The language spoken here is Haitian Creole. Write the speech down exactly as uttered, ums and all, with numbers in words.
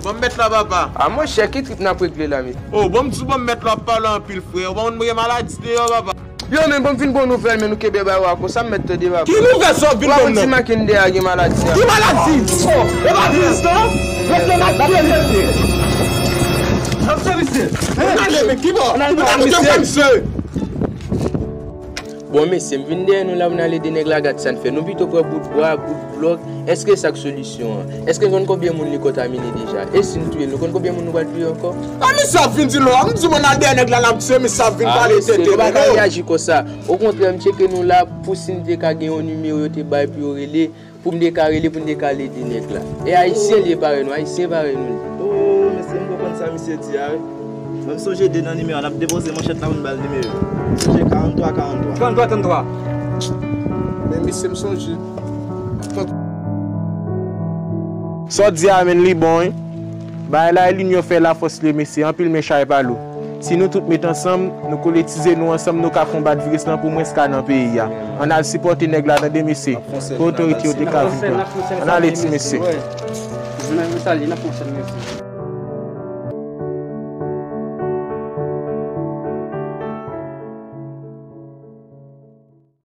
Ban m mèt la, papa. A monchè, ki trip n ap regle la, mesye? O, ban m di w, ban m mèt la, w ap pale anpil, frè. Ou pa konn mwen gen maladi deyò, papa. Yo, men ban m vin bon nouvèl, men nou kenbe bay la konsa, m mèt tande, papa. Ki nouvèl sa w ap vin ban m nan? Ou pa konn si Mackendy a gen maladi a? Ki maladi? O, e pa virus lan? Rete nan pye, mesye. N ap fè misye. Gade, men ki bò? N ap fè misye. Bon, mesye, m vin dèyè nou la pou n al ede nèg la, gad sa n fè. Nou pito pran bout bwa, bout blòk. Èske sa k solisyon an? Èske n konn konbyen moun li kontamine deja? E si n touye l, nou konn konbyen moun nou pral touye ankò? A, misye ap vin di lò, m di w, n al dèyè nèg la, n ap tiye, misye ap vin pale tete, nou pa ka reyaji konsa. Okontrè, m tcheke nou la pou si n te ka gen yon nimewo yo te bay pou yo rele, pou m te ka rele, pou n te ka al ede nèg la. E ayisyen li ye parèy nou, ayisyen parèy nou li. O, mesye, m konprann sa misye di a, wi. Mwen, m sonje de nan nimewo a, n ap depoze manchèt la pou n ba l nimewo. M sonje karant twa karant twa. Trant twa trant twa. Men mesye, m sonje. Sa w di a, menm li bon, wi. Bagay la, e linyon fè lafòs li ye, mesye. Anpil men chay pa lou. Si nou tout met ansanm, nou kolektize nou ansanm, nou ka konbat viris lan pou mwens ka nan peyi a. Ann al sipòte nèg la, tande, mesye. Pou otorite yo te ka vin pran. Ann ale, ti mesye.